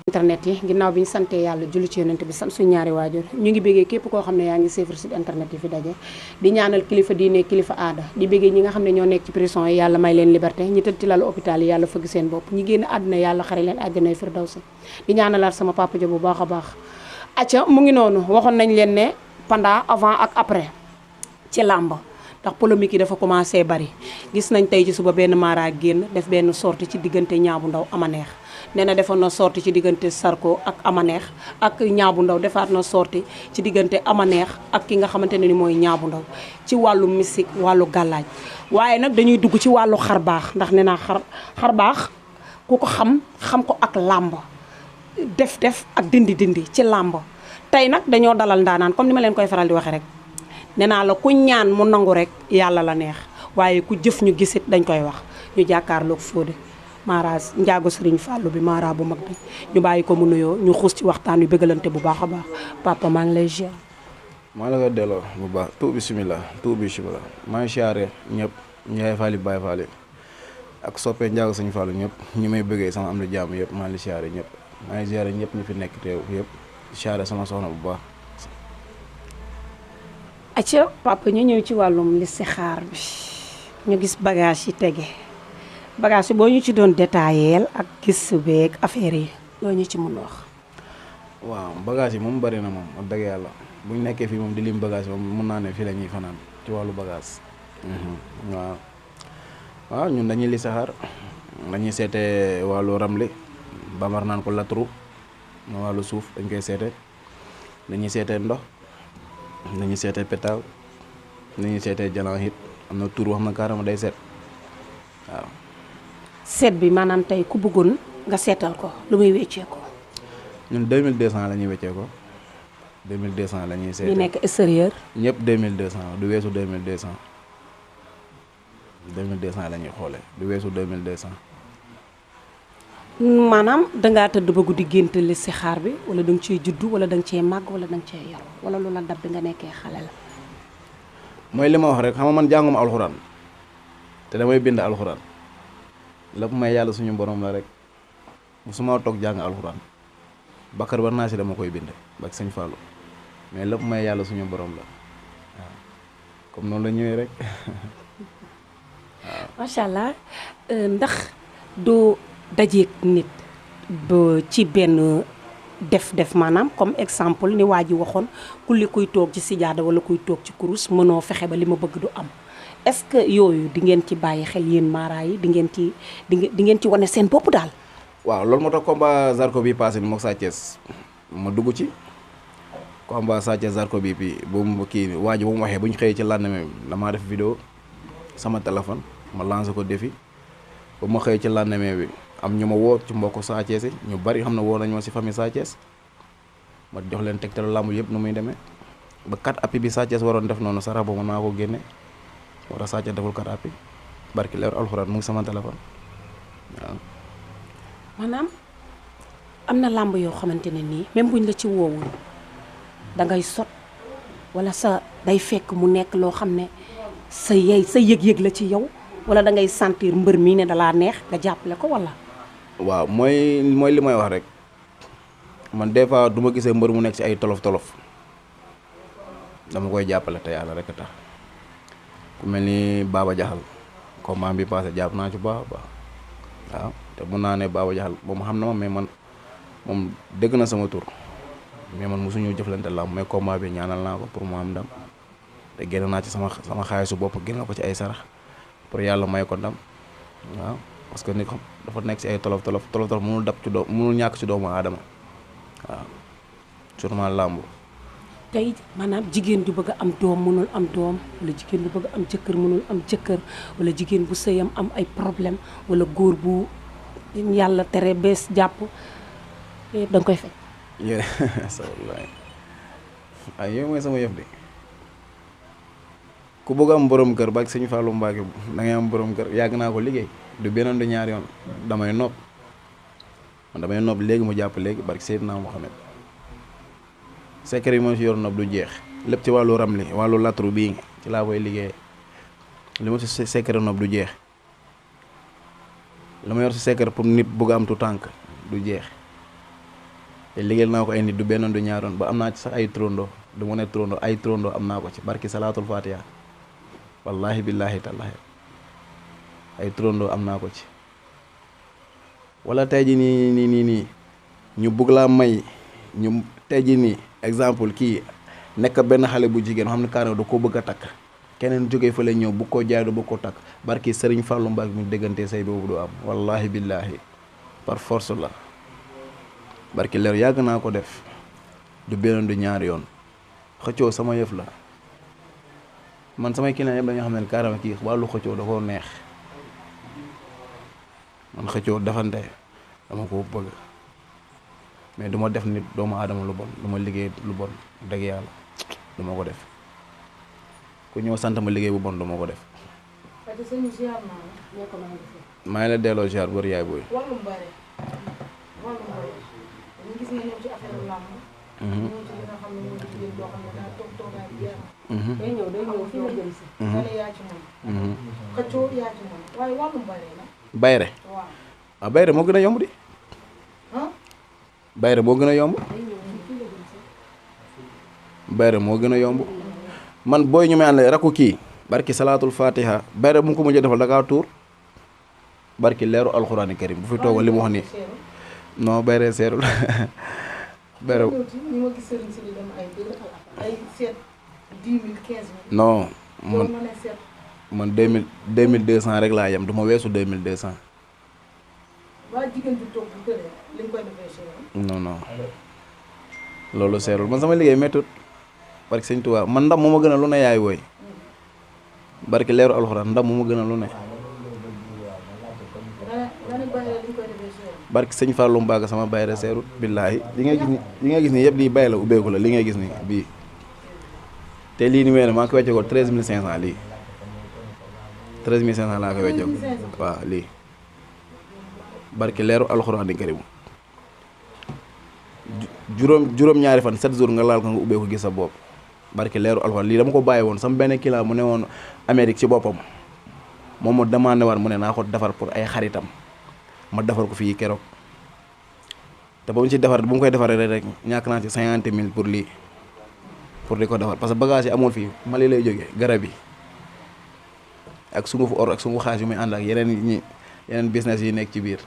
internet yi ginnaaw bi ñu sante yàlla julli ci yonent bi sant suñu ñaari waajur ñu ngi béggee képp koo xam ne yaa ngi suivre site internet yi fi daje di ñaanal kilifa diine kilifa aada di béggee ñi nga xam ne ñoo nekk ci prison yi yàlla may leen liberté ñi tëdd ci lalu hôpital yi yàlla fëgg seen bopp ñi génn àdduna yàlla xare leen àjjanay firdawsi di ñaanalaat sama papa jo bu baax a baax acca mu ngi noonu waxoon nañ leen ne pendant avant ak après ci làmb ndax polémique yi dafa commencé bari gis nañ tey ci suba benn mara génn def benn sortie ci diggante Niang bu Ndaw ama neex nee na defoon na sortie ci diggante Sarko ak ama neex ak Niang bu Ndaw defaat na sortie ci diggante ama neex ak ki nga xamante ne ni mooy Niang bu Ndaw ci wàllu mystique wàllu gàllaaj waaye nag dañuy dugg ci wàllu xar baax ndax nee naa xar baax ku ko xam ko ak làmb def ak dindi ci làmb tey nag dañoo dalal ndaanaan comme ni ma leen koy faral di waxee rek nee naa la ku ñaan mu nangu rek yàlla la neex waaye ku jëf ñu gisit dañ koy wax ñu jàkkaarloog Fodé Mara njaago Serigne Fallou bi Mara bu mag bi ñu bàyyi ko mu nuyoo ñu xuus ci waxtaan wi bëggalante bu baax a baax papa maa ngi lay ziar. maa la ko delloo bu baax tout bisimilah maa ngi siyaare ñëpp Ndiaye Fall Baye Fall ak soppee njaago Serigne Fallou ñëpp ñi may bëggee sama am na jàmm yëpp maa ngi siyaare ñëpp maa ngi siyaare ñëpp ñu fi nekk teew yëpp siyaare sama soxna bu baax. acca papa ñu ñëw ci wàllum listixaar bi ñu gis bagage yi tege bagage yi boo ñu ci doon détaillé ak gis beeg affaire yi loo ñu ci mun wax. waaw bagage yi moom bari na moom wax dëgg yàlla bu ñu nekkee fii moom di lim bagage moom mun naa ne fii la ñuy fanaan ci wàllu bagage. waaw ñun dañuy listixaar dañuy seete wàllu ramli bamar naan ko latru wàllu suuf dañ koy seete dañuy seete ndox. nañu seetee pétaw nañu seetee jalan hit am na tur wax na carrément day seet waaw. seet bi maanaam tey ku bëggoon nga seetal ko lu muy weccee ko. ñun 2200 la ñuy weccee ko 2200 la ñuy seetee. ñu nekk extérieur. ñëpp 2200 du weesu 2200 2200 la ñuy xoolee du weesu 2200. maanaam dangaa tëdd ba guddi gént listixaar bi wala danga cee juddu wala danga cee màgg wala danga cee yor wala lu la dab bi nga nekkee xale la. mooy li ma wax rek xam nga man jànguma alxuraan te damay bind alxuraan lépp may yàlla suñu borom la rek musuma toog jàng alxuraan Bakar ba naa si dama koy bind bak sëñ Fallou mais lépp may yàlla suñu borom la waaw comme noonu la ñëwee rek waaw. macha allah ndax du. dajeeg nit ba ci benn def maanaam comme exemple ni waa ji waxoon kulli kuy toog ci sijaada wala kuy toog ci kurus mënoo fexe ba li ma bëgg du am est-ce que yooyu di ngeen ci bàyyi xel yéen Mara yi di ngeen ci wane seen bopp daal. waaw loolu moo tax combat Zarko bi passé ni mook Sa Thiès ma dugg ci combat Sa Thiès Zarko bi bu mu kii waa ji bu mu waxee bu ñu xëyee ci lendemain bi damaa def vidéo sama téléphone ma lancé ko défi ba ma xëyee ci lendemain bi. am ñu ma woo ci mbokk Sa Thiès yi ñu bari xam ne woo nañ ma si famille Sa Thiès ma jox leen tegtal làmb yëpp nu muy demee ba 4 appuis bi Sa Thiès waroon def noonu sarax ba mën naa ko génne war a Sa Thiès deful 4 appuis barki leer alxuraan mu ngi sama téléphone waaw. maanaam am na làmb yoo xamante ne nii même buñ la ci woowul da ngay sot wala sa day fekk mu nekk loo xam ne sa yëg-yëg la ci yow. wala da ngay sentir mbër mii ne dalaa neex nga jàppale ko wala. waaw mooy li may wax rek man des fois du ma gisee mbër mu nekk ci ay tolof dama koy jàppale te yàlla rek a tax ku mel ni Baba Jaxal combat bi passé jàpp naa ci baax waaw te mun naa ne Baba Jaxal moom xam na ma mais man moom dégg na sama tur mais man mosuñu jëflante la mais combat bi ñaanal naa ko pour mu am ndam te génn naa ci sama xaalisu bopp génn ko ci ay sarax. pour yàlla may ko ndam waaw parce que nit ko dafa nekk ci ay tolof mënul dab ci mënul ñàkk ci doomu aadama waaw sûrement làmb. tey maanaam jigéen ju bëgg a am doom mënul am doom wala jigéen bu bëgg a am jëkkër mënul am jëkkër wala jigéen bu sëyam am ay problème wala góor bu yàlla tere bees jàpp da nga koy fekk. yéen ay yow mooy sama yëf de. ku bëgg am borom kër ba ak sëñ Fallou Mbacke da ngay am borom kër yàgg naa ko liggéey du benn du ñaar yoon damay nopp léegi mu jàpp léegi barke Seydina Mohamed secret yi moo si yor nopp du jeex lépp ci wàllu ramli wàllu latru bii ci laa koy liggéey li ma si secret nopp du jeex li ma yor si secret pour nit bëgg am tu tànk du jeex te liggéeyal naa ko ay nit du benn du ñaaroon ba am naa ci sax ay trondo du ma ne trondo ay trondo am naa ko ci barki salaatul fatiha wallahi billahi tallahi ay trondo am naa ko ci wala tey ji nii ñu bugg laa may ñu tey ji nii exemple kii nekk benn xale bu jigéen xam ne kaana da koo bëgg a takk keneen jógee fa la ñëw bu ko jaay du bu ko takk barki Sëriñ Fàllu Mbàkke mu déggante say boobu du am wallahi billahi par force la barki leer yàgg naa ko def du benn du ñaari yoon xëccoo sama yëf la man samay client yëpp dañoo xam ne carrément kii wàllu xëccoo da koo neex man xëccoo defante dama ko bëgg mais du ma def nit doomu aadama lu bon du ma liggéey lu bon dëgg yàlla du ma ko def ku ñëw sant ma liggéey bu bon du ma ko def. maa ngi la delloo ziar wër yaay booy. wàllum bëre ñu gis nga ñëw ci affaire làmb. ñëw ci li nga xam ne mooy jigéen boo xam ne daa toog toogaay bi jeex. day ñëw fi nga jëm si. wala yaa ci moom. xëccoo yaa ci moom waaye wàllum bëre la. bayre waaw. ah bayre moo gën a yomb di. bayre moo gën a yomb. bayre moo gën a yomb. man booy ñu may àndal rakku kii barki salaatul fatiha bayre bu mu ko mujjee defal da kaa tuur barki leeru alxuraani karim bu fi toogoon li mu wax nii non bayre seerul bayre non man 2200 rek laa yem du ma weesu 2200 non loolu seerul man sama liggéey méttut barki sëñ Tuubaa man ndam moo ma gën a lu ne yaay wooy barki leeru alxuraan ndam moo ma gën a lu ne barki sëñ Fallou Mbaga sama bayre seerut billaahi li ngay gis ni yëpp lii bay la ubbeeku la li ngay gis ni bii te lii ni mel ne maa ko wecce ko 13500 lii 13500 laa ko wecce ko waaw lii barki leeru alxuraan di karim juróom-ñaari fan 7 jours nga laal ko nga ubbeeku gis sa bopp barki leeru alxuraan lii dama ko bàyyi woon sama benn client mu ne woon Amérique ci boppam moom mu demandé waat mu ne naa ko defar pour ay xaritam ma defar ko fii keroog te ba mu ci defar bu mu koy defaree rek ñàkk naa ci 50 000 pour lii pour di ko defar parce que bagage yi amul fii Mali lay jógee garab yi ak sungufu or ak sungu xaalis yu muy ànd ak yeneen business yi nekk ci biir.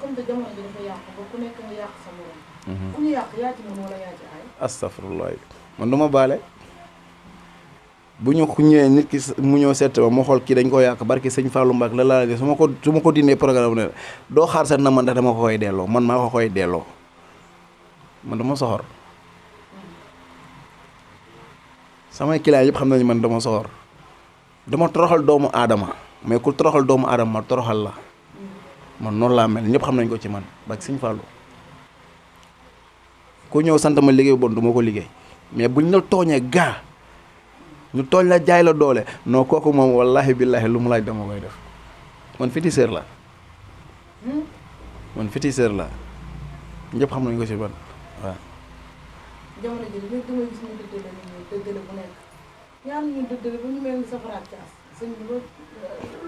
comme que jamono ji dafa yàqu ba ku nekk nga yàq sa morom. ku ñu yàq yaa ci mën wala yaa ci aay. astafurlah man du ma baale bu ñu ñëwee nit ki mu ñëw seet ma moo xool kii dañ ko yàq barki sëñ Fallou Mbacke la laa ne su ma ko dindee programme ne doo xaar seet na man ndax dama ko koy delloo man maa ko koy delloo man dama soxor samay client yëpp xam nañu man dama soxor dama toroxal doomu aadama mais ku toroxal doomu aadama ma toroxal la man noonu laa mel ñëpp xam nañ ko ci man barki sëñ Fallou ku ñëw sant ma liggéey bon du ma ko liggéey mais buñ la tooñee gaa ñu tooñ la jaay la doole non kooku moom wallahi billahi lu mu laaj dama koy def man féticheur la ñëpp xam nañ ko ci man waaw. jamono ji nag dama gis ñu dëddale bu nekk ñaan ñu dëddale ba ñu mel ni safaraat caas sëñ bi lu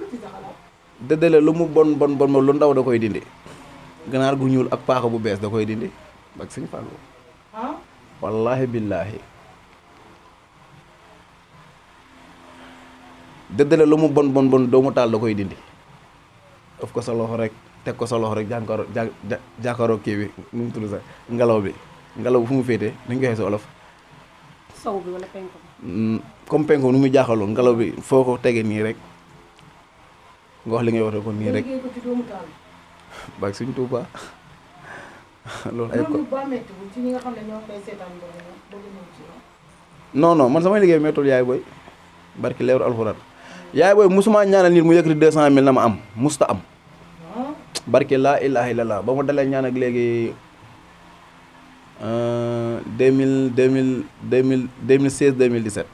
ci sa xalaat. dëddale lu mu bon lu ndaw da koy dindi ganaar gu ñuul ak paaka bu bees da koy dindi ak sëñ Fallou wallahi billahi dëddale lu mu bon doomu taal da koy dindi daf ko sa loxo rek teg ko sa loxo rek jàkkaaroo kii bi nu mu tudd sax ngelaw bi fu mu féetee dañ koy sa olof sow bi wala penko comme penko nu muy jaaxaloo ngelaw bi foo ko tegee nii rek nga wax li ngay wax rek kon nii rek baag suñ Tuuba loolu ay ko non man samay liggéey méttul yaay booy barki leeru alxuraan yaay booy musuma ñaanal nit mu yëkkati 200 000 na ma am musta am barki laa ilaha illallah ba ma dalee ñaan ak léegi 2016 2017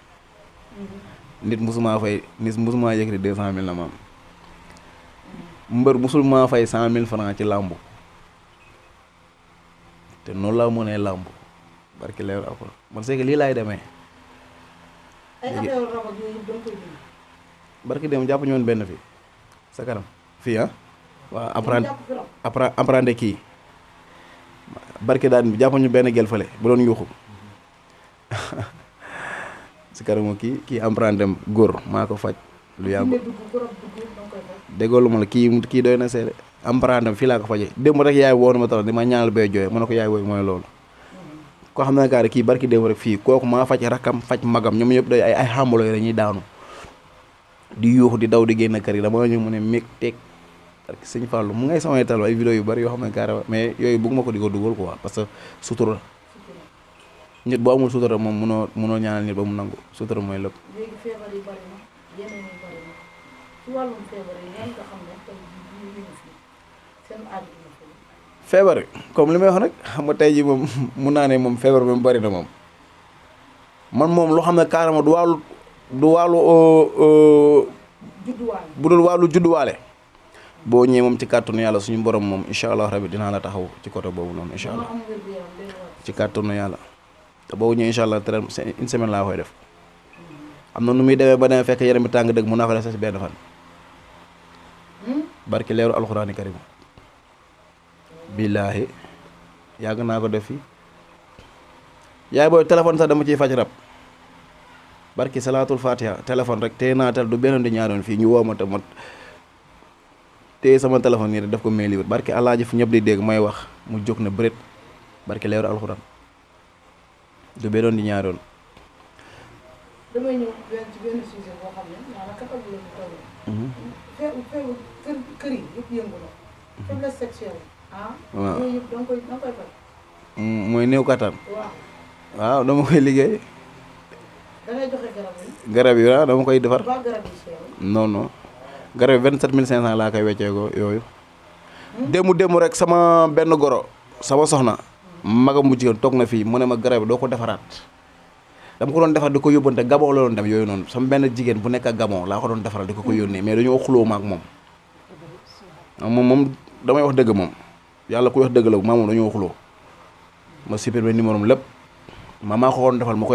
nit musuma yëkkati 200 000 na ma am mbër musul maa fay 100 000 francs ci làmbu te noonu laa mënee làmbu barki leeru alxuraan man c'est que lii laay demee ay barki dem jàpp ñu woon benn fii sa kanam fii waaw apprendre kii barke daan bi jàppoon ñu benn gel fële bu doon yuuxu si kanamu kii apprendre góor maa ko faj lu yàgg déggoo lu ma la kii doy na seede apprendre fii laa ko fajee démb rek yaay woonu ma tax di ma ñaanal bay jooy mu ne ko yaay wooy mooy loolu koo xam ne kaari kii barki démb rek fii kooku maa faj rakam faj magam ñoom ñëpp day ay xàmbalo yi dañuy daanu di yuuxu di daw di génn kër yi dama ñu mu ne meg teg parce que sëñ Fallou mu ngay samay tal ay vidéo yu bari yoo xam ne carrément mais yooyu bëgguma ko di ko dugal quoi parce que sutura nit boo amul sutura moom munoo ñaanal nit ba mu nangu sutura mooy lépp. léegi feebar yi bari na yeneen yi bari na ci wàllum feebar yi ñaan nga xam ne tey jii ñu fi seen àdduna fi. feebar comme li may wax nag xam nga tey jii moom mun naa ne moom feebar bi mu bari na moom man moom loo xam ne carrément du wàllu judduwaale bu dul wàllu judduwaale. boo ñëwee moom ci kàttanu yàlla suñu borom moom incha allah rabi dinaa la taxaw ci côté boobu noonu incha allah ci kàttanu yàlla te boobu ñëwee incha allah très une semaine laa koy def am na nu muy demee ba demee fekk yaram bi tàng dëgg mun naa ko def si benn fan barki leeru alxuraani karim billaahi yàgg naa ko def fii yaay booy téléphone sax dama ciy faj rab barki salaatul fatiha téléphone rek tey naa tel du benn di ñaaroon fii ñu woo ma te ma téye sama téléphone nii rek def ko mail yi barki alaaji fu ñëpp di dégg may wax mu jóg na bëreet barki leeru alxuraan du benn di ñaaroon. damay ñëw ci benn sujet boo xam ne maanaam katagu la ñu toll. feebu kër yi yëpp yëngu na. faiblesse sexuelle. waaw yooyu yëpp da nga koy faj. mooy néew kattan. waaw waaw dama koy liggéey. da ngay joxe garab yi. garab yi waaw dama koy defar. ba garab yi cher. non non garab yi 27500 laa koy wecceekoo yooyu. démb rek sama benn goro sama soxna. magam mu jigéen toog na fii mu ne ma garab yi doo ko defaraat. dama ko doon defar di ko yóbbante Gabon la doon dem yooyu noonu sama benn jigéen bu nekk ak Gabon laa ko doon defaral di ko yónnee mais dañoo xuloo ma ak moom. moom damay wax dëgg moom yàlla ku wax dëgg la moom dañoo xuloo ma supprimer numéro am lépp maa ko doon defal mu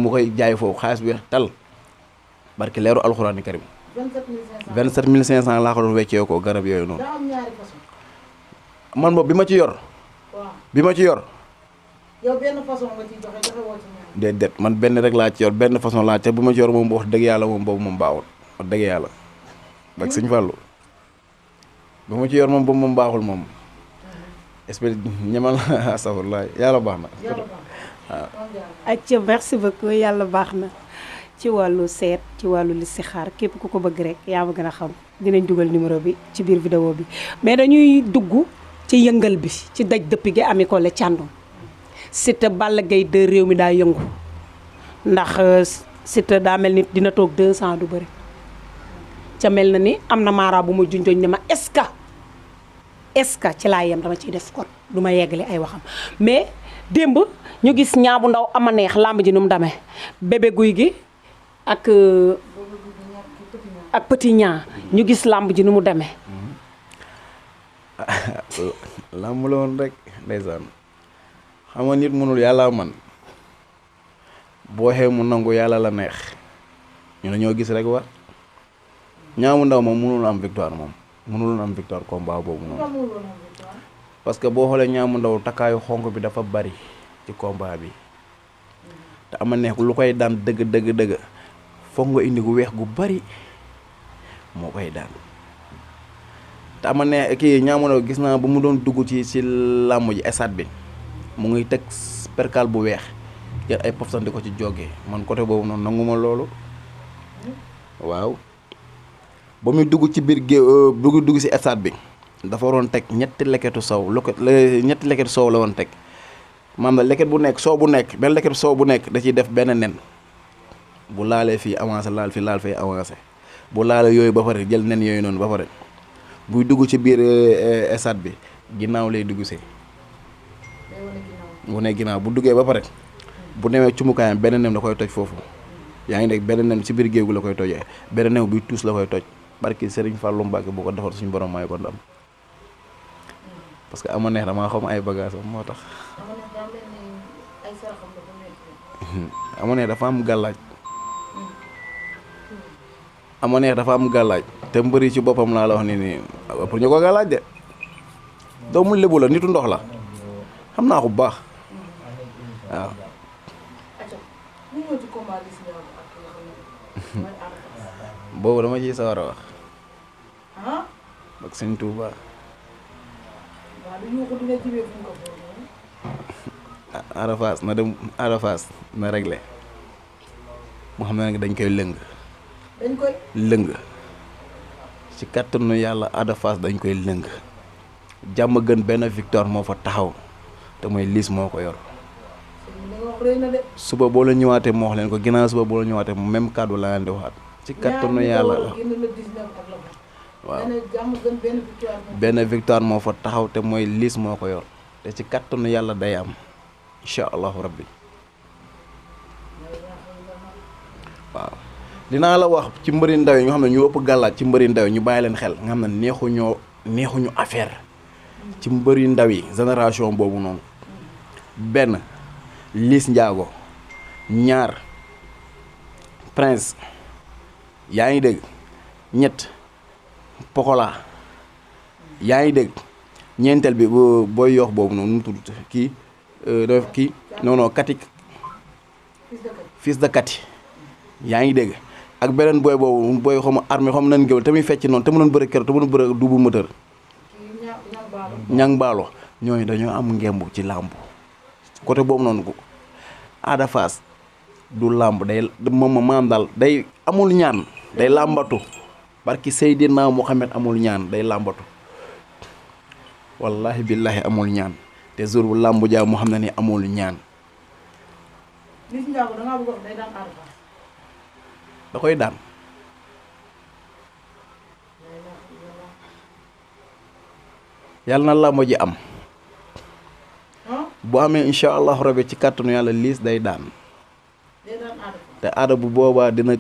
koy jaay foofu xaalis bi tal barki leeru alxuraani karim. 27500 laa ko doon weccee ko garab yooyu noonu. daa am ñaari façon. man boobu bi ma ci yor. waaw bi ma ci yor. yow benn façon nga ciy joxe woo ci ñaar. déedéet man benn rek laa ci yor benn façon laa te bu ma ci yor moom wax dëgg yàlla moom boobu moom baaxul wax dëgg yàlla. ak sëñ Fallou bu ma ci yor moom boobu moom baaxul moom. espèce ñemal astafurlah yàlla baax na. waaw. acca merci beaucoup yàlla baax na ci wàllu seet ci wàllu listixaar képp ku ko bëgg rek yaa ma gën a xam dinañ dugal numéro bi ci biir vidéo bi mais dañuy dugg ci yëngal bi ci daj dëpp gi Ami Collé Thiandoum Siteu Balla Gaye 2 réew mi daa yëngu ndax Siteu daa mel ni dina toog 2 ans du bëri ca mel na ni am na maara bu ma junjoñ ne ma est-ce que ci laa yem dama ciy def kon du ma yeggale ay waxam mais démb ñu gis ñaabu ndaw ama neex làmb ji nu mu demee bébé guy gi ak petit ñaa ñu gis làmb ji nu mu demee. làmb la woon rek ndeysaan xam nga nit mënul yàlla man boo xee mu nangu yàlla la neex ñu ne ñoo gis rek war ñaamu ndaw moom mënul am victoire moom mënul am victoire combat boobu noonu parce que boo xoolee ñaamu ndaw takkaayu xonk bi dafa bari ci combat bi te ama neex lu koy daan dëgg foog nga indi gu weex gu bari moo koy daan te ama neex kii ñaamu ndaw gis naa ba mu doon dugg ci làmb ji stade bi mu ngi teg percal bu weex jël ay poftan di ko ci jógee man côté boobu noonu nanguma loolu waaw ba muy dugg ci biir géew dugg ci stade bi dafa waroon teg ñetti leketu sow ñetti leketu sow la woon teg maanaam leket bu nekk soow bu nekk benn leketu sow bu nekk da ciy def benn nen bu laalee fii avancé laal fii laal fay avancé bu laalee yooyu ba pare jël nen yooyu noonu ba pare buy dugg ci biir stade bi ginnaaw lay dugg see bu ne ginnaaw bu duggee ba pare bu demee cumukaayam benn nem da koy toj foofu yaa ngi dégg benn nem ci biir géew gi la koy tojee benn nem buy tuus la koy toj barki Serigne Fallou Mbacke bu ko defar suñu borom may ko ndam parce que ama neex damaa xam ay bagage am moo tax ama neex dafa am gàllaaj ama neex dafa am gàllaaj te mbëri ci boppam laa la wax ni nii pour ñu ko gàllaaj de doomu lébu la nitu ndox la xam naa ko bu baax waaw. ñu ñëw ci combat Liss Ndiago ak ki nga xam ne mooy Ada Fass. boobu dama ciy sawar a wax ah. ak sëñ Touba. waaw lu ñu ko dina jibee fu ñu ko foofu noonu. Ada Fass na dem Ada Fass na réglé mu xam ne dañ koy lëng dañ koy. lëng ci kattanu yàlla Ada Fass dañ koy lëng jàmm gën benn victoire moo fa taxaw te mooy Liss moo ko yor. li nga wax rëy na de. suba boo la ñëwaatee moo wax leen ko ginnaaw suba boo la ñëwaatee même kàddu la leen di waxaat ci kattanu yàlla la waaw benn victoire moo fa taxaw te mooy Liss moo ko yor te ci kattanu yàlla day am incha allahu rabbi waaw. dinaa la wax ci mbëri ndaw yi nga xam ne ñu ëpp gàllaat ci mbëri ndaw yi ñu bàyyi leen xel nga xam ne neexuñu affaire ci mbëri ndaw yi génération boobu noonu benn Liss Ndiago ñaar Prince yaa ngi dégg ñett Pokola yaa ngi dégg ñeenteel bi booy yoox boobu noonu nu mu tudd kii def kii non Katik fils de Kati yaa ngi dégg ak beneen booy boobu booy xaw ma armée xaw ma nan géwél te muy fecc noonu te mënoon bëre keroog te mënoon bëre double moteur ñang baalo ñooñu dañoo am ngemb ci làmb côté boobu noonu ko Ada Fass du làmb day moom maam daal day amul ñaan day làmbatu barki Seydina Mohamed amul ñaan day làmbatu wallahi billahi amul ñaan te jour bu làmb jaa moo xam ne ni amul ñaan. Liss Ndiago da ngaa bëgg wax day daan Ada Fass. da koy daan. yàlla na làmb ji am. bu amee incha allahu rabi ci kàttanu yàlla Liss day daan. te Ada bu boobaa dina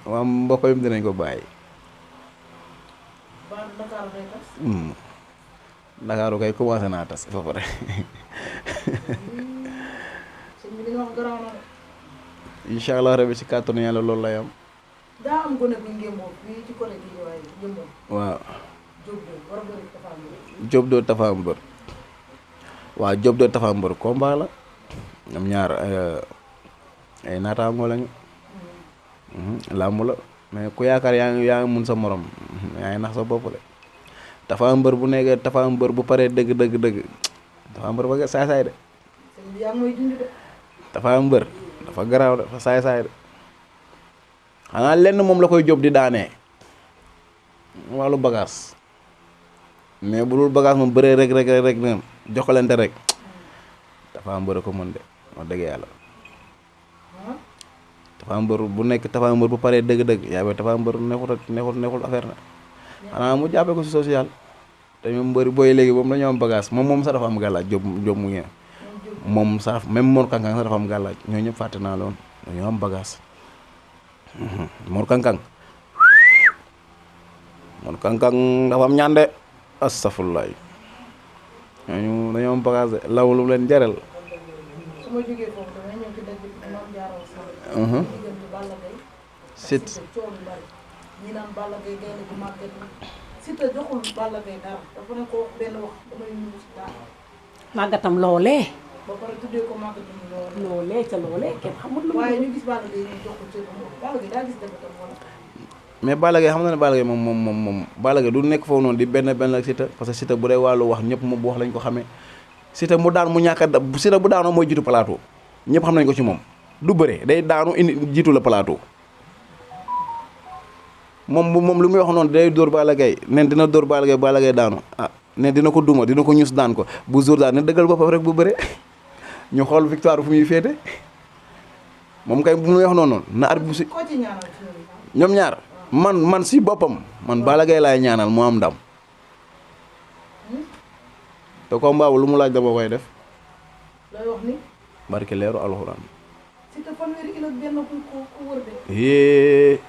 waa mbokkam dinañ ko bàyyi. Ndakaaru kay commencé naa tas fa pare. incha allah rabi ci kàttanu yàlla loolu lay am. daa am gone bu ngémboo fii ci côté bi waaye ngémboo. waaw. Diop de war a bëri Tapha Mbeur. Diop de Tapha Mbeur. waaw Diop de Tapha Mbeur combat la. ñoom ñaar ay naataangoo lañu. làmb la mais ku yaakaar yaa ngi mun sa morom yaa ngi nax sa bopp de. Tapha Mbeur bu nekkee Tapha Mbeur bu paree dëgg Tapha Mbeur ba saay-saay de. yaa ngi may dindi de. Tapha Mbeur dafa garaaw de dafa saay-saay de. xanaa lenn moom la koy Diop di daanee wàllu bagage mais bu dul bagage moom bëree rek na jokkalante rek Tapha Mbeur ko mën de wax dëgg yàlla. Tapha Mbeur bu nekk Tapha Mbeur bu paree dëgg yaa ngi Tapha Mbeur neexul affaire na xanaa mu jàppee ko si social te ñoom mbëri booy léegi moom dañoo am bagage moom sax dafa am gàllaaj Diop mu ngi moom sax même Mor Kankang sax dafa am gàllaaj ñoo ñëpp fàtte naa loon dañoo am bagage. Mor Kankang dafa am ñaan de astafurlaay ñooñu dañoo am bagage de law lu leen jaral. su ma jógee foofu damay ñëw ci dëkk bi Mame Diarra Wade. diggante Balla Gaye. Siteu coow lu bari ñi naan Balla Gaye gaynde bu màgget la Siteu joxul Balla Gaye dara dafa ne ko benn wax damay ñëw si dara. màggatam loolee. ba pare tuddee ko màggatam loolee ca loolee kenn xamul lu waaye ñu gis Balla Gaye ñu jox ko cër Balla Gaye daa gis defatam wala. mais Balla Gaye xam na ne Balla Gaye moom Balla Gaye du nekk foofu noonu di benn ak Siteu parce que Siteu bu dee wàllu wax ñëpp moom bu wax lañ ko xamee Siteu mu daan mu ñàkk a Siteu bu daanoo mooy jiitu plateau ñëpp xam nañ ko ci moom du bëre day daanu indi jiitu la plateau moom lu muy wax noonu day dóor Balla Gaye nen dina dóor Balla Gaye daanu ah ne dina ko duma dina ko ñus daan ko bu jour daan ne dëggal boppam rek bu bëre ñu xool victoire fu muy féete moom kay bu muy wax noonu na ar bu si ñoom ñaar man si boppam man Balla Gaye laay ñaanal mu am ndam te combat bu lu mu laaj dama koy def. looy wax ni. barke leeru alxuraan. Siteu fanweeri kilo ak benn ku wër de.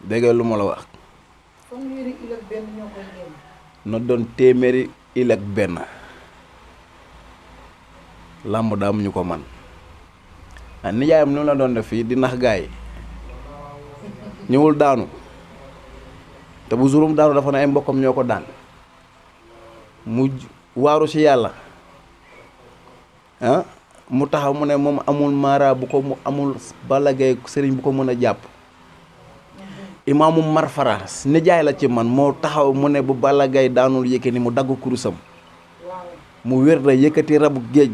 dégg lu ma la wax. fanweeri kilo ak benn ñoo koy génn. na doon téeméeri kilo ak benn. làmb daam ñu ko man nijaayam noonu la doon def fii di nax gaay ñëwul daanu te bu juróom daanu dafa ne ay mbokkam ñoo ko daan mu waaru ci yàlla mu taxaw mu ne moom amul mara bu ko mu amul Balla Gaye sëriñ bu ko mën a jàpp imaamu marfara nijaay la ci man moo taxaw mu ne bu Balla Gaye daanul Yékini mu dagg kurusam mu wér da yëkkati rabu géej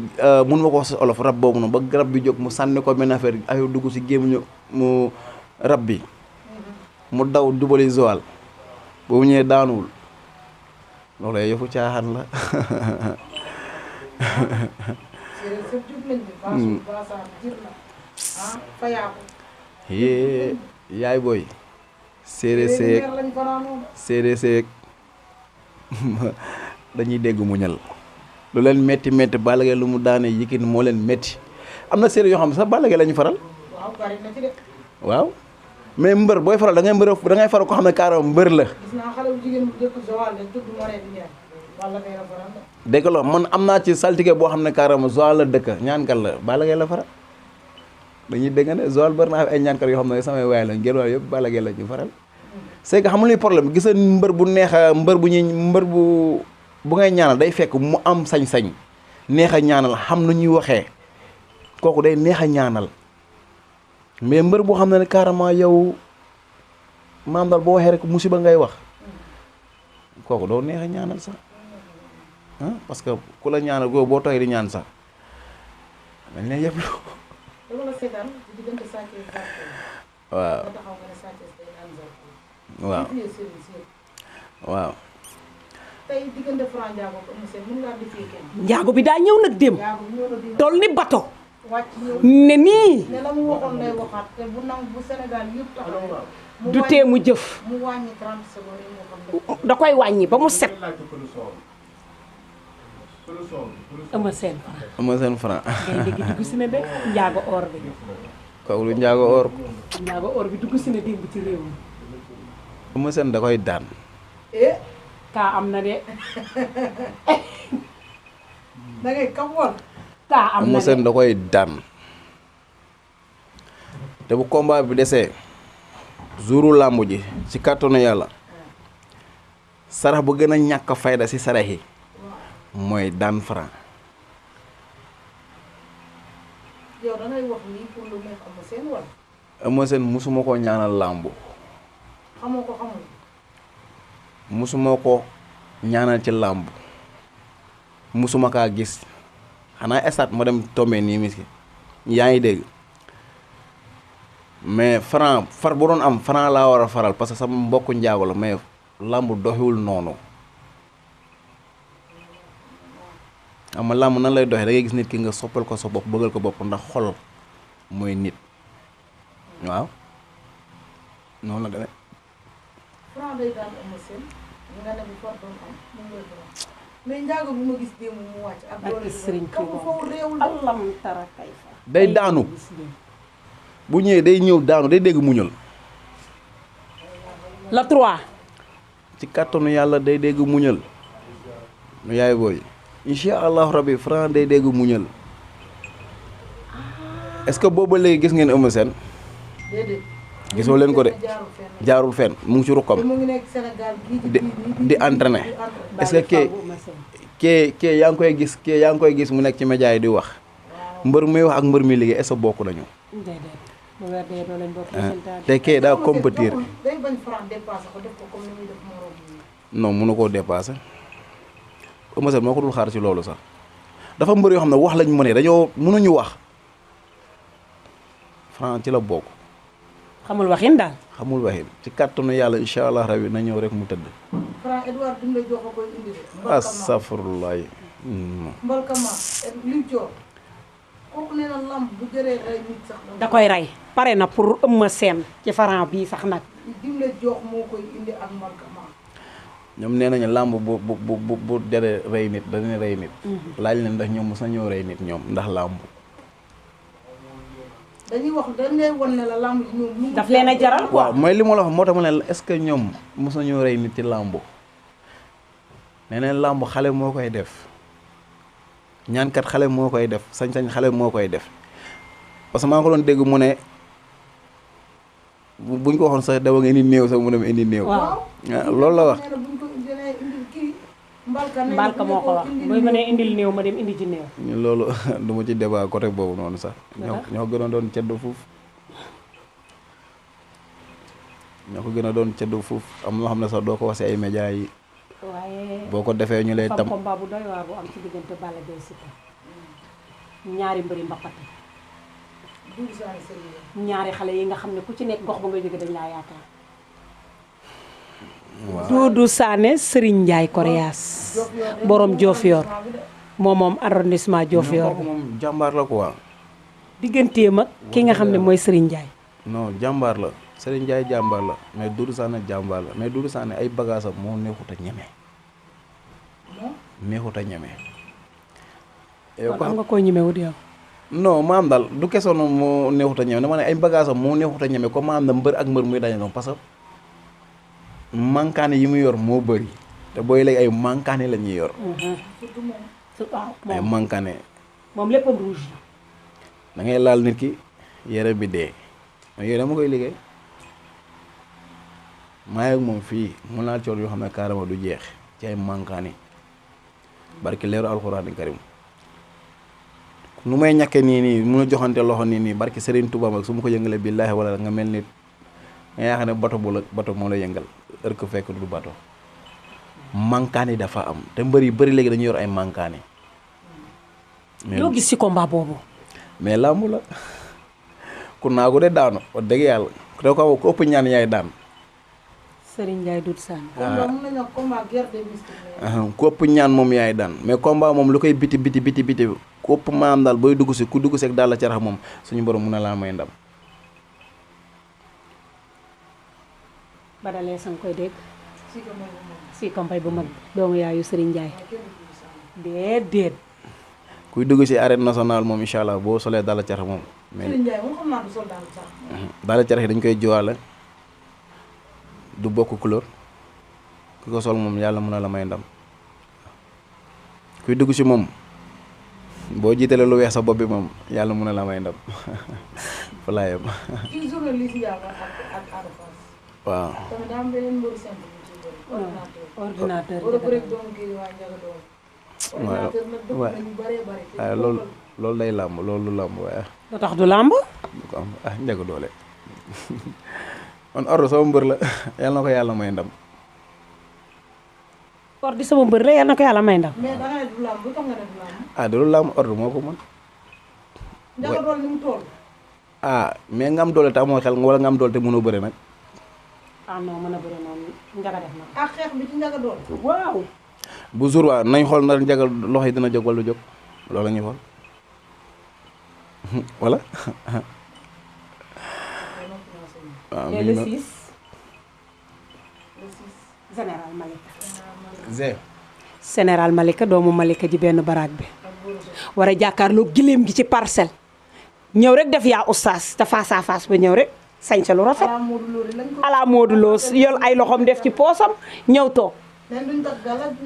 mun ma ko wax si olof rab boobu noonu ba rab bi jóg mu sànni ko benn affaire ay dugg si gémmiñu mu rab bi mu daw dubali Joal boobu ñëwee daanuwul loolu yëfu caaxaan la yee yaay booy séeréer seeg dañuy dégg mu ñal lu leen métti métti Balla Gaye lu mu daane Yékini moo leen métti am na séeréer yoo xam ne sax Balla Gaye la ñu faral waaw mais mbër booy faral da ngay faral ko xam ne carrément mbër la. gis naa xale bu jigéen bu dëkk Joal de tudd Morène Ndiaye Balla Gaye la faral de. dégg nga man am naa ci saltige boo xam ne carrément Joal la dëkk ñaankat la Balla Gaye la faral dañuy dégg ne Joal bari naa ay ñaankat yoo xam ne samay waay la ngeen yëpp Balla Gaye la ñu faral. c'est que xam nga luy problème gis nga mbër bu neex a mbër bu ngay ñaanal day fekk mu am sañ-sañ neex a ñaanal xam nu ñuy waxee kooku day neex a ñaanal. mais mbër boo xam ne carrément yow maam daal boo waxee rek musiba ngay wax kooku doo neex a ñaanal sax parce que ku la ñaanal ko boo toogee di ñaan sax dañ lay yëpp. waaw waaw. tey diggante Franc Ndiago ak Eumeu Sène mën ngaa defee kenn. Ndiago bi daa ñëw nag dem. toll ni bato. ne nii. ne la mu waxoon lay waxaat te bu nangu bu Sénégal yëpp taxaw du tee mu jëf. mu wàññi 30 secondes yi moo xam da koy wàññi ba mu set. Eumeu Sène Franc. Eumeu Sène Franc. ngay dégg dugg si ne de Ndiago or bi. kooku lu Ndiago or. Ndiago or bi dugg si ne démb ci réew mi. Eumeu Sène da koy daan. kaa am na de. da ngay kam woon. kaa am na de Eumeu Sène da koy daan te bu combat bi desee jouru làmb ji ci kàttanu yàlla sarax bu gën a ñàkk fayda ci sarax yi mooy daan Franc. yow da ngay wax nii pour lu neex Eumeu Sène wala. Eumeu Sène musuma koo ñaanal làmb. xamoo ko xamul. musuma ko ñaanal ci làmb musuma kaa gis xanaa estat ma dem tombé nii miski yaa ngi dégg mais Franc far bu doon am Franc laa war a faral parce que sama mbokku njaago la mais làmb doxiwul noonu xam nga làmb nan lay doxee da ngay gis nit ki nga soppal ko sa bopp bëggal ko bopp ndax xol mooy nit waaw noonu la demee. Franc day daan Eumeu Sène nga ne bu far doon am mu ngi lay doon mais Ndiago bu ma gis démb mu wàcc ak doole Sëriñ kamu foofu réewul allam tara kay fa day daanu bu ñëwee day ñëw daanu day dégg muñal la 3 ci kàttanu yàlla day dégg muñal mu yaay booy incha allahu rabbi Franc day dégg muñal est-ce que booba léegi gis ngeen Eumeu Sène déedéet gisoo leen ko de jaarul fenn mu ngi ci rukkam mu ngi nekk Sénégal di entraîner est-ce que kee yaa ngi koy gis mu nekk ci média yi di wax mbër muy wax ak mbër mi liggéey est-ce que bokk nañu te kee daa compétir day bañ Franc dépassé ko def ko comme ni muy def morom non mënu koo dépassé Eumeu Sène moo ko dul xaar ci loolu sax dafa mbër yoo xam ne wax lañ mënee dañoo mënuñu wax Franc ci la bokk xamul waxin daal. xamul waxin ci kàttanu yàlla incha allah rabi na ñëw rek mu tëdd. Franc Edouard bi mu lay jox ko koy indi de. astafurlah. mbalkama li jox kooku nee na lamb bu jëree rey nit sax. da koy rey pare na pour Eumeu Sène ci Franc bii sax nag. bi mu lay jox moo koy indi ak mbalkama. ñoom nee nañu làmb bu jëree rey nit dañuy rey nit. laaj leen ndax ñoom mos nañoo rey nit ñoom ndax làmb. dañuy wax dañ lay wan ne la làmb ji ñoom. daf leen a jaral quoi. waaw mooy li ma la wax moo tax ma ne est-ce que ñoom mos nañoo rey nit ci làmb. nee nañ làmb xale moo koy def ñaankat xale moo koy def sañ-sañ xale moo koy def parce que maa ngi ko doon dégg mu ne buñ ko waxoon sax dafa nga indi néew sax mu dem indi néew. waaw loolu la wax. mbalka moo ko wax booy mënee indil néew ma dem indi ci néew. loolu du ma ci débat côté boobu noonu sax. ñoo gën a doon ceddo fuuf. ñoo ko gën a doon ceddo fuuf am loo xam ne sax doo ko wax si ay médias yi. waaye boo ko defee ñu lay tam combat bu doy waar bu am ci diggante Balla Gaye Siteu ñaari mbëri mbapat ñaari xale yi nga xam ne ku ci nekk gox ba nga jóge dañ laa yaakaar. waaw Doudou Sané Serigne Ndiaye Coriace borom Diofior moom arrondissement Diofior kooku moom jàmbaar la quoi. digganteem ak ki nga xam ne mooy Serigne Ndiaye. non jàmbaar la Serigne Ndiaye jàmbaar la mais Doudou Sané jàmbaar la mais Doudou Sané ay bagaasam moo neexut a ñeme. neexut a ñeme. yow kon am nga koo ñemewut yow. non maam daal du question moo neexut a ñeme dama ne ay bagaasam moo neexut a ñeme comme maam da mbër ak mbër muy daje noonu parce que mankaane yi mu yor moo bëri te booy léegi ay mankaane la ñuy yor. ay mankaane. moom léppam rouge la. da ngay laal nit ki yaram bi dee mais yooyu dama koy liggéey maa moom fii mu laal coor yoo xam ne carrément du jeex ci ay mankaane barki leeru alxuraani karim nu may ñàkke nii mun a joxante loxo nii barki Serigne Touba mag su ma ko yëngalee billaahi wala nga mel nit nga yaakaar ne bato moo la yëngal heure que fekk du bato mankaane dafa am te mbër yu bëri léegi dañuy yor ay mankaane. loo gis ci combat boobu. mais làmb la ku naagu de daanu wax dëgg yàlla da ko ëpp ñaan yaay daan. Serigne Ndiaye Doudou Sané. ku ëpp ñaan moom yaay daan mais combat moom lu koy biti ku ëpp maam daal booy dugg si ku dugg si ak daal la carax moom suñu borom mun na laa may ndam. Badalee sang koy dégg. si kompay bu mag doomu yaayu Serigne Ndiaye. déedéet. kuy dugg si arène nationale moom incha allah boo solee daal la carax moom. mais Serigne Ndiaye moom xam naa du sol daal sax. daal la carax yi dañ koy jiwaale du bokk couleur ki ko sol moom yàlla mun na la may ndam kuy dugg si moom boo jiitalee lu weex sa bopp bi moom yàlla mun na la may ndam fa laa yem. kii journaliste Ndiaye ak Ada Fass. waaw. tamit daa am beneen mbëru simple bu ci bëri. ordinateur wala bëri doomu kii waa Ndiaga doom. ordinateur nag dëgg nañu bëree bëri. waaye loolu day làmb loolu lu làmb waaye. lu tax du làmb. du ko am Ndiaga doole man Ordu sama mbër la yàlla na ko yàlla may ndam. Ordu sama mbër la yàlla na ko yàlla may ndam. mais da ngay du làmb lu tax nga def làmb. du lu làmb Ordu moo ko mën. Ndiaga doole ni mu toll. mais nga am doole te amoo xel wala nga am doole te mënoo bëre nag. non mën a bëre noonu Ndiaga def na. ak xeex bi ci Ndiaga doole. waaw. bu jour waa nañ xool na Ndiaga loxo yi dina jóg wala du jóg loolu la ñuy xool wala. waaw mais le 6 général Malika. général Malika doomu Malika ji benn baraag bi. war a jàkkaarloo gileem gi ci parcelle. ñëw rek def yaa oustaz te face à face ba ñëw rek sañse lu rafet. ala Modou Lo yol ay loxoom def ci poosam ñëw toog.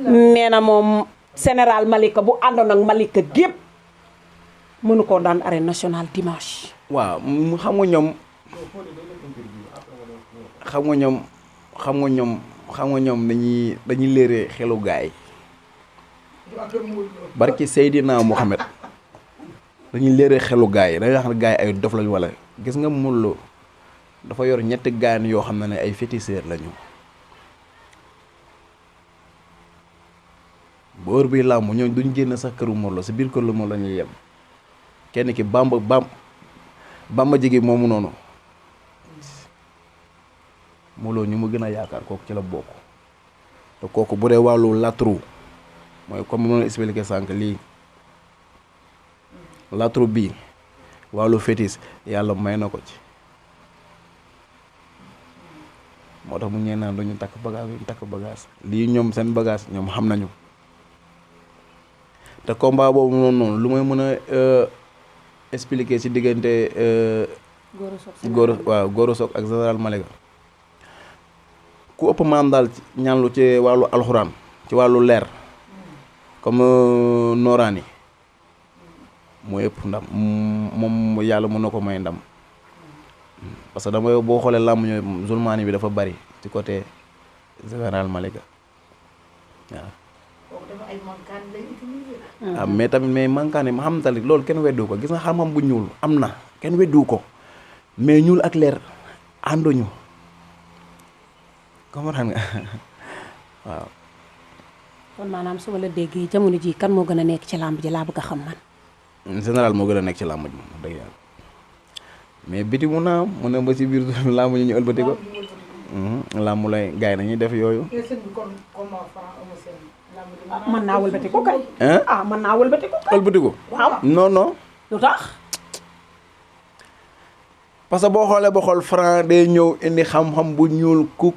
nee na moom général Malika bu àndoon ak Malika gépp mënu koo daan arène nationale dimanche. waaw xam nga ñoom dañuy léere xelu gaay barki Seydina Mohamed dañuy léere xelu gaay dañuy wax ne gaay ay dof lañu wala gis nga Modou Lo dafa yor ñetti gaan yoo xam ne ay féticheur lañu. bu heure bi làmb ñoom duñ génn sax këru Modou Lo si biir kër la moom la ñuy yem kenn ki Bamba jigi moomu noonu Modou Lo ñu mu gën a yaakaar kooku ci la bokk te kooku bu dee wàllu latru mooy comme ma expliqué sànq lii latru bii wàllu fétis yàlla may na ko ci moo tax mu ñee naan duñu takk bagage lii ñoom seen bagage ñoom xam nañu te combat boobu noonu lu may mën a expliquer ci diggante Gora Sock ak général Malika ku ëpp maam daal ñaanlu ci wàllu alxuraan ci wàllu leer comme nooraani moo ëpp ndam moom yàlla mën na ko may ndam parce que dama boo xoolee làmb ñooy zulmaani bi dafa bari ci côté général Malika waaw. Mais tamit mais mankaane ma xam tamit loolu kenn weddu ko gis nga xam-xam bu ñuul am na kenn weddu ko mais ñuul ak leer ànduñu comprendre nga waaw. kon maanaam su ma la déggee jamono ji kan moo gën a nekk ci làmb ji laa bëgg a xam man. général moo gën a nekk ci làmb ji moom wax dëgg yàlla mais biti mu naa mu ne ba ci biir làmb ji ñu ëlbati ko. làmb lay gars yi nañuy def yooyu. mën naa wëlbati ko kay. mën naa wëlbati ko. wëlbati ko. waaw non non. lu tax. parce que boo xoolee ba xool Franc day ñëw indi xam-xam bu ñuul kuk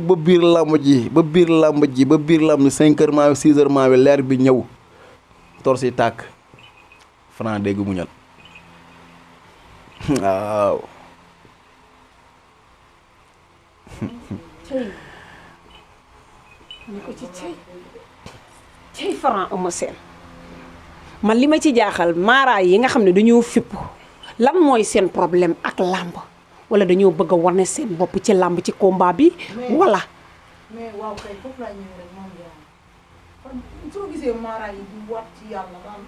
ba biir làmb ji ba biir làmb ji ba biir làmb ji 5 heures maa 6 heures maa leer bi ñëw tor si tàkk Franc dégg mu ñal waaw. ñu ko ci cey Franc Eumeu Sène man li ma ci jaaxal maaraay yi nga xam ne dañoo fipp lan mooy seen problème ak làmb wala dañoo bëgg a wane seen bopp ci làmb ci combat bi wala. mais waaw kay foofu laa ñëw rek moom yaa kon soo gisee maaraay yi di waat ci yàlla daal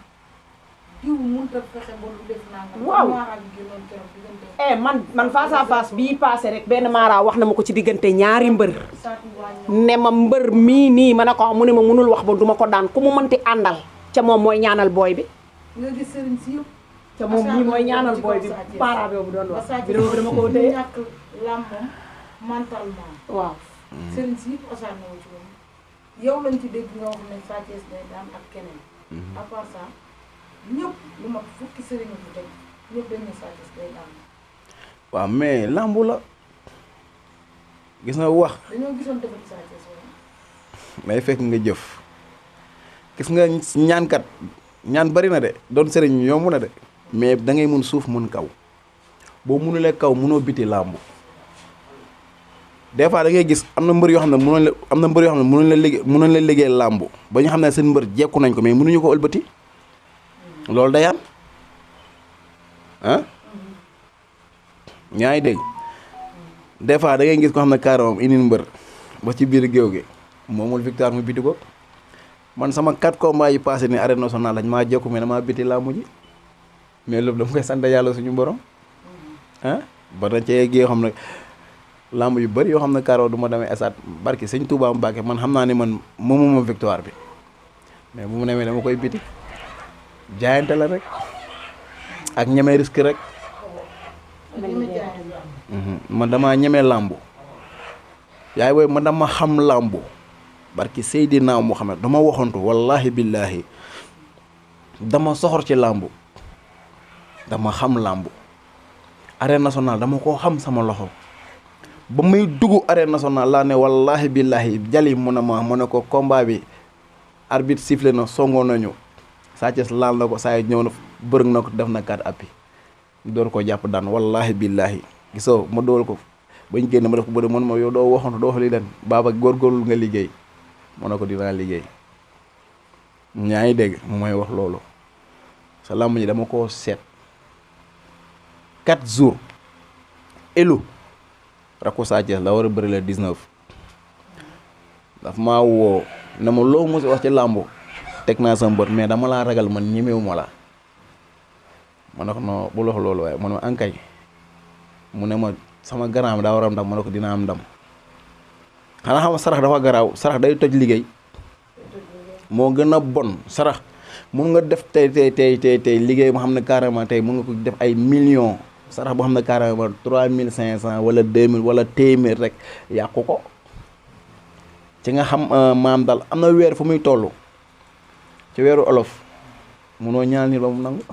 diw mënut a fexe ba lu def naa nga. waaw maaraay bi génnoon keroog diggante. man face à face bii passé rek benn maara wax na ma ko ci diggante ñaari mbër. ne ma mbër mii nii ma ne ko mu ne ma mënul wax ba duma ko daan ku mu mënti àndal ca moom mooy ñaanal booy bi. nga gis sëriñ si yëpp. ca moom mii mooy ñaanal booy bi maara boobu doon wax. vidéo bi dama ko téye ñàkk làmbam mentalement. waaw. sëriñ si yëpp osaan na ci moom yow lañ ci dégg nga wax ne Sa Thiès day daan ak keneen. à part ça ñëpp lu mat fukki sëriñ bu teg ñëpp dañ ne Sa Thiès day daan. waaw mais làmbu la gis nga wax. dañoo gisoon defet Sa Thiès wala. may fekk nga jëf gis nga ñaankat ñaan bari na de doon sëriñ yomb na de mais da ngay mun suuf mun kaw boo munulee kaw munoo biti làmbu des fois da ngay gis am na mbër yoo xam ne mënoon la am na mbër yoo xam ne mënoon la liggéey làmbu ba ñu xam ne seen mbër jekku nañ ko mais mënuñu ko ëlbati loolu day am ah ñaa ngi dégg des fois da ngay gis ko xam ne carrément indi mbër ba ci biir géew gi moomul victoire mu biti ko man sama 4 combats yi passé ni arène nationale lañ maa jekku mais damaa biti làmbu ji mais loolu dama koy sant yàlla suñu borom ah ba na cee géew xam ne làmb yu bëri yoo xam ne carrément du ma demee esaat barki sëñ Touba Mbacke man xam naa ne man moomuma victoire bi mais bu mu demee dama koy biti jaayante la rek ak ñeme risque rek man damaa ñeme làmbu yaay booy man dama xam làmbu barki Seydina Muhammad dama waxantu wallahi billahi dama soxor ci làmbu dama xam làmbu arène nationale dama koo xam sama loxo ba muy dugg arène nationale laa ne wallahi billahi jali mu ne ma ne ko combat bi arbitre sifflé na songoon nañu Sa Thiès laal na ko saa yi ñëw na bërëg na ko def na 4 appuis door ko jàpp daan wallahi billahi gisoo ma dool ko bañ génn ma def ko bëri man ma yow doo waxoon doo xali leen baaba góorgóorlu nga liggéey ma ne ko dinaa liggéey ñaa ngi dégg mooy wax loolu sa làmb ji dama koo seet 4 jours elu rakku Sa Thiès la war a bëri le 19 daf maa woo ne ma loo mos wax ci làmb teg naa sa mbër mais dama laa ragal man ñemewu ma la ma ne ko non bu lox loolu waaye mu ne ma ankay mu ne ma sama garaam daa war a am ndam ma ne ko dina am ndam xanaa xam sarax dafa garaaw sarax day toj liggéey moo gën a bon sarax mun nga def tey liggéey moo xam ne carrément tey mun nga ko def ay millions sarax boo xam ne carrément 3500 wala 2000 wala téeméer rek yàqu ko ci nga xam maam daal am na weer fu muy toll ci weeru olof munoo ñaan nit ba mu nangu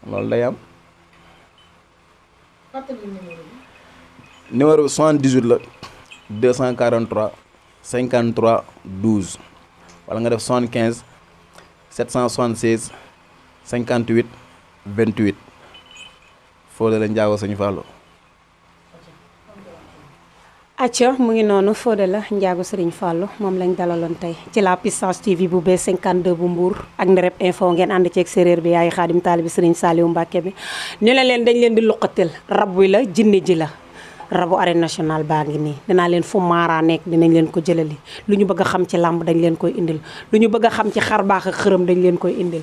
loolu day am. numéro bi 78 la 243 53 12 wala nga def 75 776 58 28 Fodé la Ndiago Sëñ Fallou. acca mu ngi noonu Fodé la njaagu Serigne Fallou moom lañ dalaloon tey ci la puissance TV bu B52 bu Mbour ak Ndereb info ngeen ànd ceeg séréer bi yaay xaadim taalibi Serigne Saliou Mbacké bi ñu ne leen dañ leen di luqatil rab wi la jinne ji la rabu arène nationale baa ngi nii dinaa leen fu maaraa nekk dinañ leen ko jëlali lu ñu bëgg a xam ci làmb dañ leen koy indil lu ñu bëgg a xam ci xar baax ak xërëm dañ leen koy indil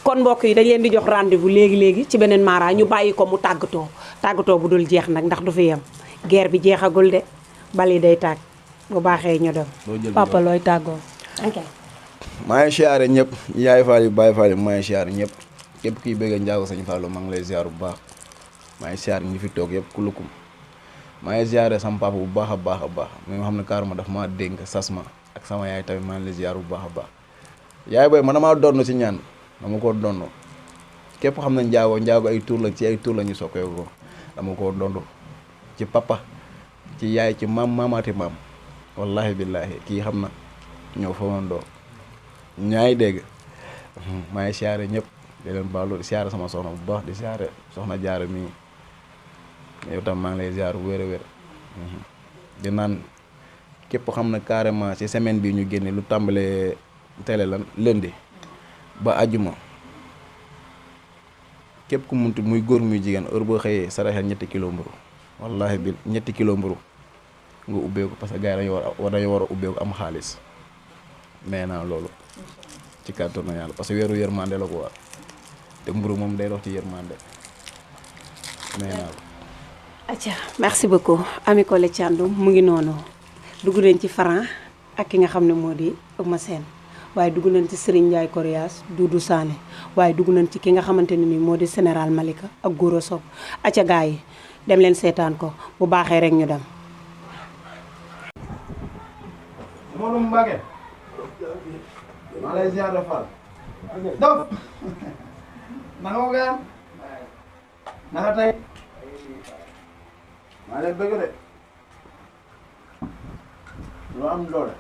kon mbokk yi dañ leen di jox rendez-vous léegi-léegi ci beneen maaraa ñu bàyyi ko mu tàggatoo bu dul jeex nag ndax du fi yem guerre bi jeexagul de bali day tàgg bu baaxee ñu dem papa looy tàggoo ok maa ngi siyaare ñëpp yaay faal yi baay faal yi maa ngi siyaare ñëpp képp kiy bëgg njaago sëñ Fallou maa ngi lay ziar bu baax maa ngi siyaare ñi fi toog yëpp kulukum maa ngi ziare sama papa bu baax a baax a baax mi nga xam ne carrément daf maa dénk sas ma ak sama yaay tamit maa ngi lay ziar bu baax a baax yaay booy man damaa donn si ñaan dama koo donn képp xam ne njaago ay tur la ci ay tur la ñu sokkee ko dama koo donn ci papa ci yaay ci maamaati maam wallahi billahi kii xam na ñoo fa woon doo ñaay dégg maa ngi siyaare ñëpp di leen baalu di siyaare sama soxna bu baax di siyaare soxna jaare mii yow tam maa ngi lay ziar bu wér a wér di naan képp xam na carrément ci semaine bi ñu génne lu tàmbalee télé lan lundi ba àjjuma képp ku muntu muy góor muy jigéen heure boo xëyee saraxel 3 kilo mburu wallahi bi 3 kilo mburu nga ubbeeku parce que gars yi dañu war a ubbeeku am xaalis mais naa loolu ci kàttan na yàlla parce que weeru yërmande la ko war te mburu moom day dox ci yërmande mais naa ko acca merci beaucoup Ami Collé Thiandoum mu ngi noonu dugg nañ ci Franc ak ki nga xam ne moo di Eumeu Sène waaye dugg nañ ci Serigne Ndiaye Coriace Doudou Sané waaye dugg nañ ci ki nga xamante ne nii moo di Général Malika ak Goro Sock acca gars yi dem leen seetaan ko bu baaxee rek ñu dem. Modou Mbacké maa lay ziar de Fall dof naka ma gaan naka tey maa lay bëgg de lu am doole